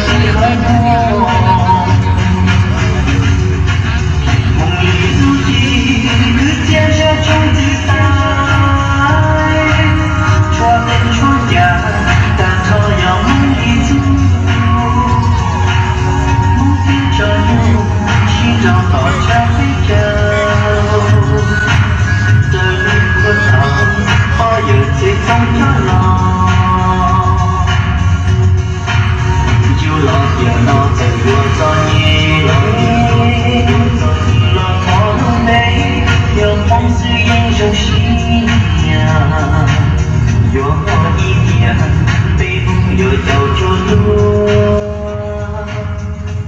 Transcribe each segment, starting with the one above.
Tsis hais muaj mus li txuj ci, kwv txhiaj zaj tshoob txwv tais, tshuav neeg tshuav cas, tag nrho yog Hmoob li txuj. Hmoob twb tso nyuj sib nraus tom tshab teb chaws, raws li puag thaum pog yawm txiv txheeb coj los. Yus los tiam no txawm yuav txom nyem, yus los tiam no txawm yuav txom nyem, los thov lub npe yog Hmoob xwb yeej zoo siab. Yuav muaj ib tiam peb Hmoob yuav caum cuag tuag,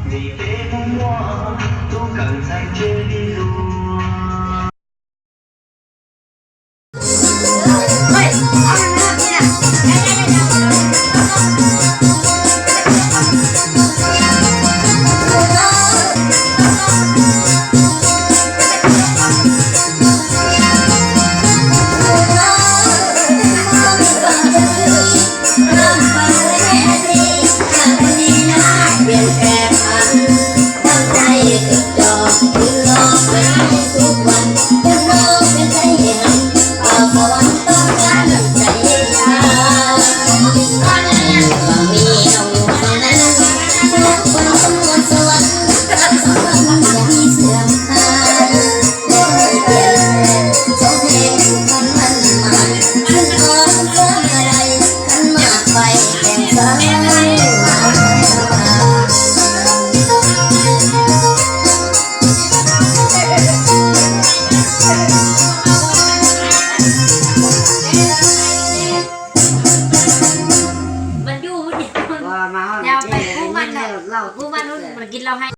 vim peb Hmoob muaj tub kawm ntxhais tsiaj li luag.